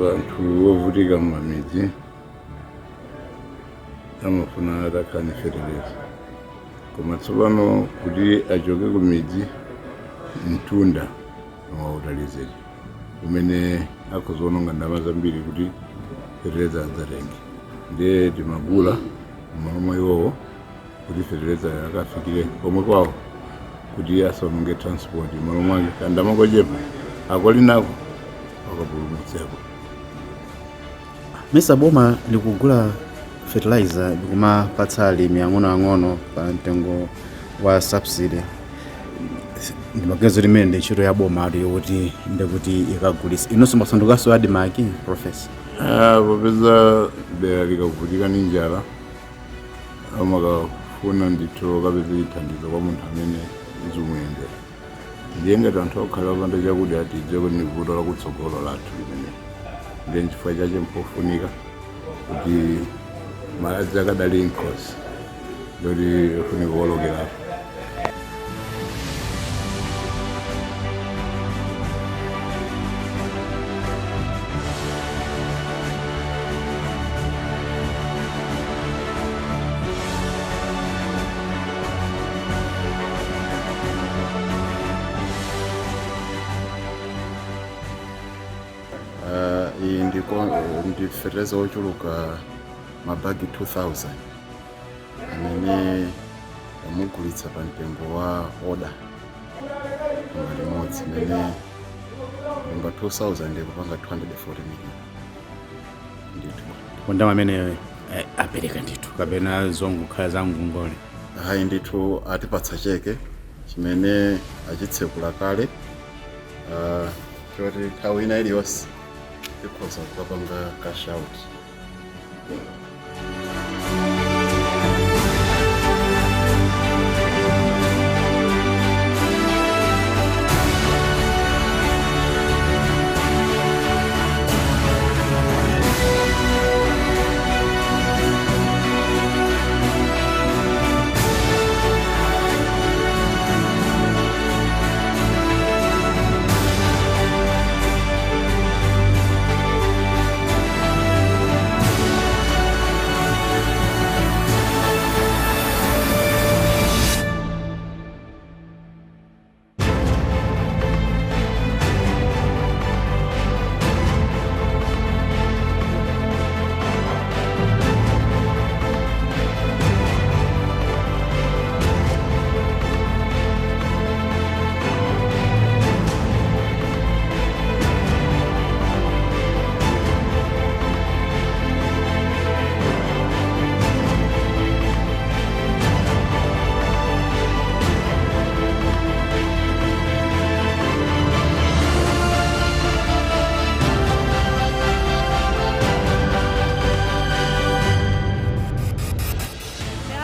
Anthu ovutika m'mamidzi amafuna atakhala ni feteleza, koma tsopano kuti achoke ku midzi, mtunda wautalizedi umene akhoza ndalama zambiri kuti feteleza adzatenge. Ndiye timagula m'malo mwa iwowo kuti feteleza akafikire komwe kwawo, kuti asaononge transport. M'malo mwake kandalama kochepa akoli nako akapulumutseko. Mesa boma likugula fertilizer likumapatsa alimi ang'onoang'ono pa mtengo wa subsidy? Ndimaganizo limene ndi ntchito ya boma ali yokuti ndikuti ikagulitsa. Inonso mwasandukanso ADMARC, Professor? Ah, popeza dera likavutika ndi njala, amakafuna ndithu kapeza chithandizo kwa munthu amene zimuyendera. Ndiye ngati anthu okhala opanda chakudya, tidziwe kuti ni vuto lakutsogolo lathu limene. Ndiye nchifukwa chache mpofunika kuti madzi akadali nkhosi, ndoti ofunika kuwolokerapo. Iyi ndi fertilizer wochuluka mabagi 2000 amene amugulitsa pa mtengo wa order thumba limodzi, imene thumba 2000 ikupanga 240 million ndithu. Ndalama amene apereka ndithu kapena zongokhala za ngongole? Hayi ndithu, atipatsa cheke chimene achitsekula kale, choti nthawi ina iliyonse tikhoza kukapanga cash out.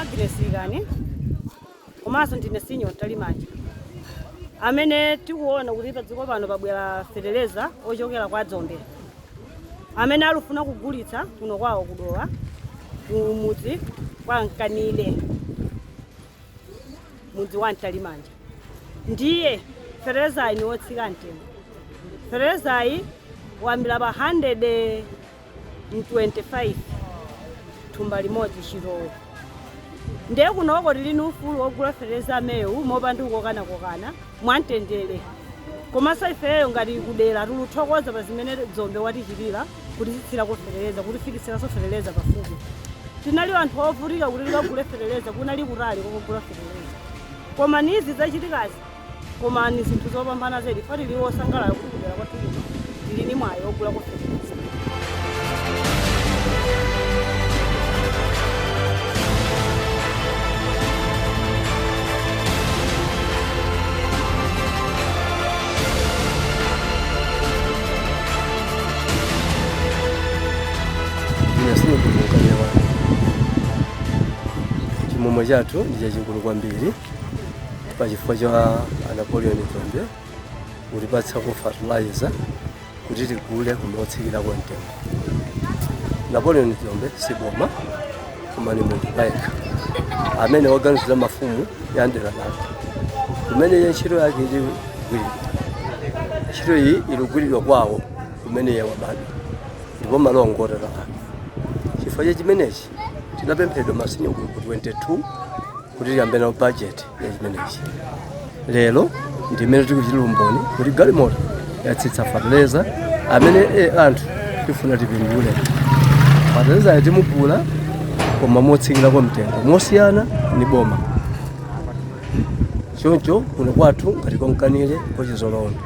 Agnes Ikani, komanso ndine senior Mtalimanja, amene tikuona kuti pa dziko pano pabwera feteleza ochokera kwa Dzombe amene alufuna kugulitsa kuno kwawo kudowa, kumudzi kwa Mkanile, mudzi wa Mtalimanja. Ndiye feterezayi ni wotsika mtengo. Feterezayi wambira pa 125 thumba limodzi chitowo. Ndiye kunoko tili ni ufulu wogula fetereza amewu mopanda kukokanakokana, mwamtendere. Komanso ifeyo ngati kudera tiluthokoza pa zimene Dzombe watichitira, kutitsitsirako fetereza, kutifikitsiranso fetereza pafupi. Tinali anthu ovutika kuti tikagule fetereza, kunali kutali kokagula fetereza. Koma nizi zachitikazi, koma ni zinthu zopambana zedi. Fa tili osangalala kuti kudera kwathu kuno tili ni mwayi ogulako fetereza. Ine sindikumbukira wanu. Chimwemwe chathu ndi chachikulu kwambiri pachifukwa cha a Napoleon Dzombe kutipatsako fertilizer kuti tigule kumotsikirako mtengo. Napoleon Dzombe si boma, koma ni munthu payekha amene waganizira mafumu ya mdera lake kumene iye ntchito yake ili kugwiridwa. Ntchito iyi ilikugwiridwa kwawo kumene iye wabadwa. Ndipo malo ngotera ake. Chifukwa cha chimenechi tinapemphedwa ma senior group 22 kuti tiyambe nawo budget ya chimenechi. Lero ndimene tikuchitira umboni kuti galimoto yatsitsa fertilizer amene anthu tifuna tipindule. Fertilizer timugula koma motsikirako mtengo mosiyana ni boma. Choncho kuno kwathu ngati konkanire kochizolonda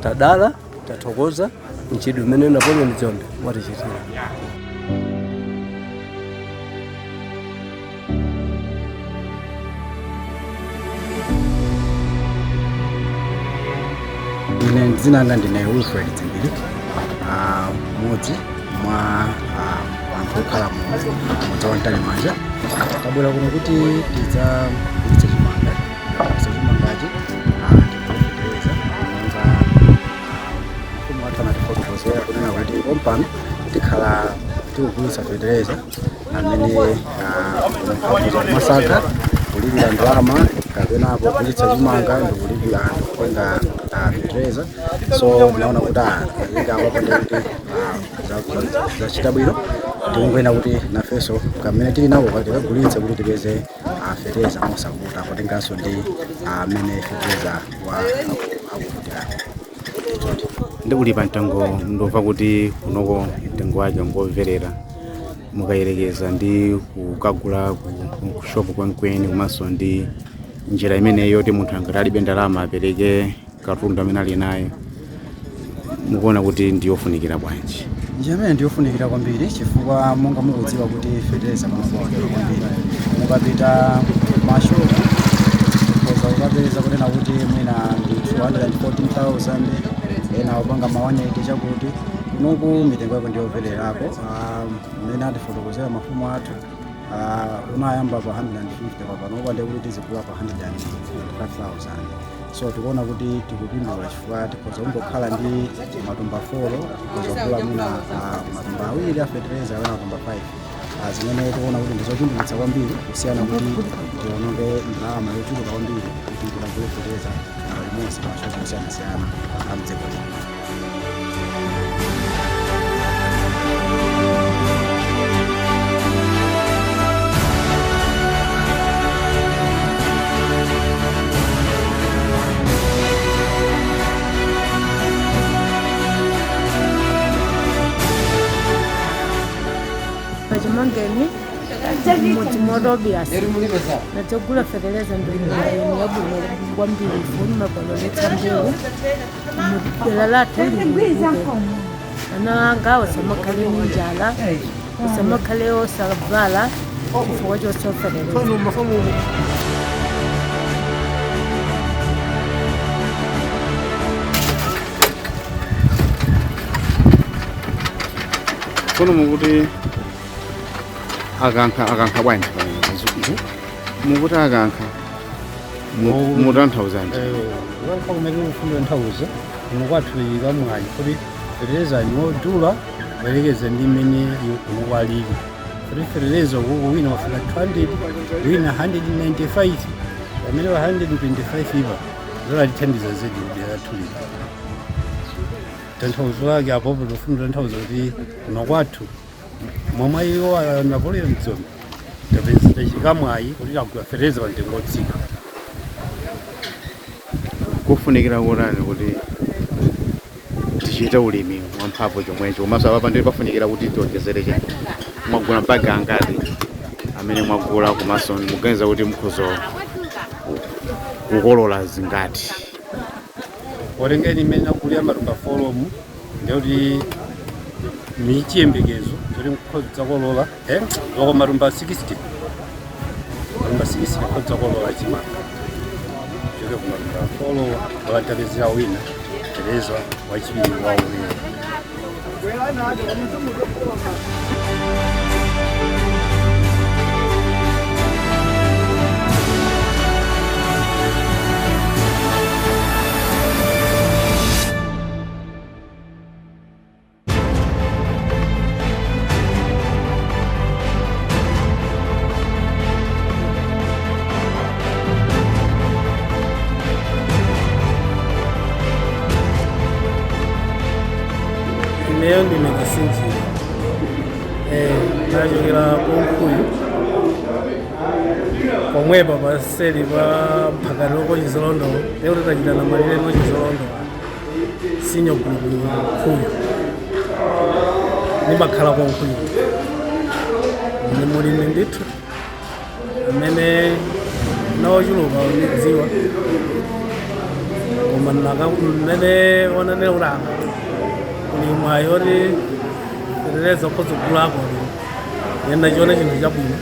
tadala tathokoza mchidwi umene Napoleon Dzombe watichitira. Ine dzina langa ndine Wilfred Dzimbiri, mmodzi mwa anthu okhala mu mudzi wa Mtalimanja. Tabwera kuno kuti tidzagulitse chimanga. So chimangachi tigule fetereza monga mfumu wathu anatifotokozera kunena kuti pompano tikhala tikugulitsa fetereza amene masaka kulipira ndalama kapena kugulitsa chimanga ndikulipira ndikutenga fetereza. So naona kuti inga apapo ndikuti zachita bwino, tikungwena kuti nafenso kamene tili nako tikagulitse kuti tipeze fetereza mosavuta, potenganso ndi amene fetereza wa akuvutira. Ndi uli pa mtengo, ndomva kuti kunoko mtengo wake ngomverera mukayerekeza ndi kukagula ku shop kwenikweni, komanso ndi njira imeneyo yoti munthu angati alibe ndalama apereke katundu amene ali naye. Mukuona kuti ndiyofunikira bwanji? Njira imene ndiyofunikira kwambiri, chifukwa monga mukudziwa kuti fetereza panopa kwambiri, mukapita mashopu koza ukapeza kunena kuti mwina ndi 214,000, ena upanga ma 180 chakuti. Kunoku mitengo yako ndiyomvererako. Mmene atifotokozera mafumu athu, unayamba pa 150, pa panopa ndikuti tizigula pa 125,000. So tikuona kuti tikupindula chifukwa tikhoza kungokhala ndi matumba 4, tikhoza kugula mwina matumba awiri a fetereza kapena matumba 5, zimene tikuona kuti ndizopindulitsa kwambiri kusiyana kuti tiononge ndalama yochuluka kwambiri kuti tikagule fetereza limodzi mashopu osiyanasiyana amdziko lino. Pachimangeni mudzi mwa Tobias nadzogula fetereza ndimulimi yabwino kwambiri ifuni magololetsa mbewu mudera lathu lili. Ana anga osamakhale ni njala, osamakhale osavala chifukwa chosowa fetereza. Tsono mukuti akankha, akankha bwanji pamene? Mukuti akankha mutanthauzanji? Kukankha kumene kufuna nthauza kuno kwathu kamwayi kuti fetereza niwodula kuyerekeza ndi mmene kuno kwalili, kuti fetereza ukuku wina wafika 200, wina 195, pamene wa 125 ipa zolatithandiza zedi kudera lathu lino. Tanthauzo lake apopo tofuna tanthauza kuti kuno kwathu momwe iwo a Napoleon Dzombe tapeza tachikamwayi kuti tagula fetereza pa mtengo wotsika. Kufunikira kotani kuti tichite ulimi wamphamvu chomwecho, komanso apapa ndi pafunikira kuti tionjezere chani? Mwagula mpaka angati amene mwagula, komanso muganiza kuti mukhoza kukolola zingati? Potengeni imene nakulira matumba 4 ndiyoti ni chiyembekezo choti nkhoza zakolola loko matumba 60, matumba 60 nkhoza zakolola chimanga choke ku matumba 4 wakantapezera wina tereza wachiwiri waulere. Ineyo ndine kasinjira. Nachokera kunkhuyu pomwepa paseli pa mphakati lokochizolondola lero tachitana malire nochizolondola sinyo gulupu nkhuyu nimakhala konkhuyu ni mulimi ndithu amene nawochuluka unidziwa koma mmene wananena kuti aka ulimi ayoti fetereza ukhozogulako yena chiona chinthu chabwino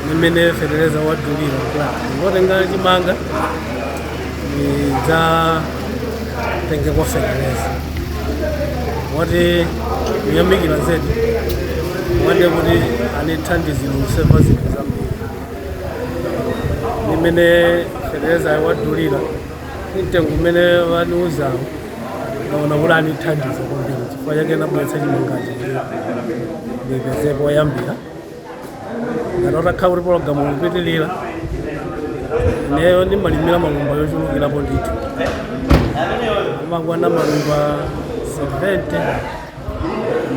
nimene fetereza wadulira kuti ngotenga chimanga nidzatengeko fetereza wati kuyamikira zedi wande kuti anithandizira kuseva zinthu zambiri nimene fetereza wadulira mtengo umene waniuzawo naona kuti anithandiza kwambiri chifukwa chake nabweretsa chimangachi kuti ndipezepo oyambira ngati otakhala kuti pologalamu ikupitilira ineyo ndimalimira malumba yochulukirapo ndithu amakwana malumba 70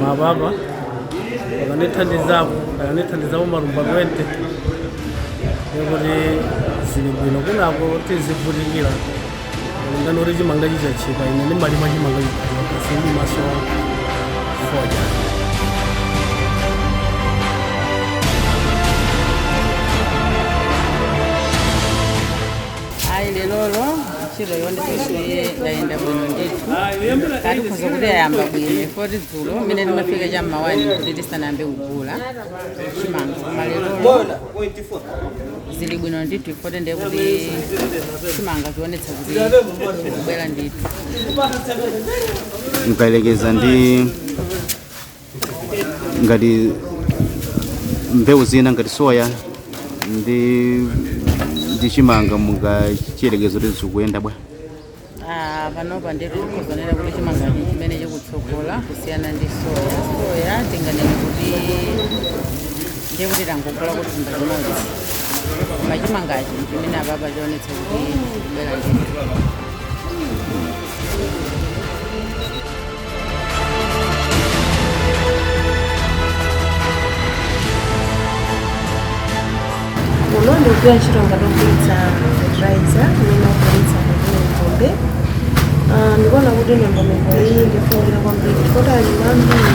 mapapa akanithandizapo malumba 20 ndikuti zili bwino kunako tizivutikira ngani kuti chimanga chichachipa ine ndimalima chimanga chichachipa sindimaso foja. Ayi, lelolo ntchito yonse ndayenda bwino ndithu. Katikhoza kuti ayamba bwino foti dzulo mmene timafika cham'mawani kuti tisanayambe kugula chimanga, koma lelolo zili bwino ndithu foti ndiye kuti chimanga chionetsa kuti kubwera ndithu. Mukayelekeza ndi ngati mbewu zina ngati soya ndi chimanga, mungachiyelekeza kuti zikuyenda bwa? Ah, panopa ndithu tikhozonera kuti chimangachi chimene chikutsogola kusiyana ndi soya. Soya tinganene kuti ndiye kuti tangogula kuthumba chimodzi, koma chimangachi chimene apapa chionetsa kuti chikubwera ndithu. Uno ndikugwira ntchito ngati ogulitsa fertilizer imene ogulitsa ngombe. Ndikuona kuti ndondomeko iyi ndifunikira kwambiri chifukwa alimi ambiri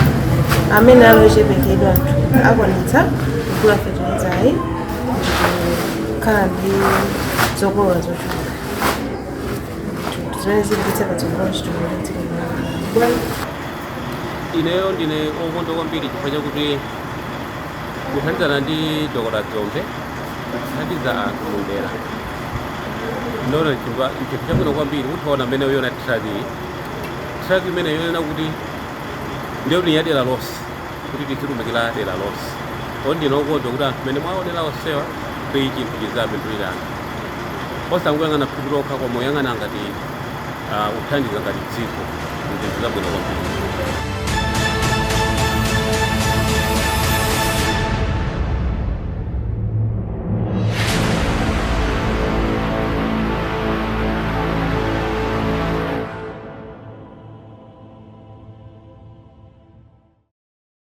amene ali ochepekedwa anthu akwanitsa kugula fertilizer yi ndikukhala ndi zokolola zochuluka zimene zipititsa patsogolo chitukuko cha dziko lino. Ineyo ndine okondwa kwambiri chifukwa chakuti kuthandizana ndi Dr. Dzombe kuthandiza anthu mudera nono chinthu chabwino kwambiri. Kuthaona mmene uyona truck iyi, truck imene yonena kuti ndiyo ni ya dera lonse kuti tizitumikira dera lonse. Ko ndine okondwa kuti anthu mmene mwaonera onsewa kuti chinthu chizapindulira anthu osangoyang'ana phindu lokha koma uyang'ana ngati kuthandiza ngati dziko, zinthu zabwino kwambiri.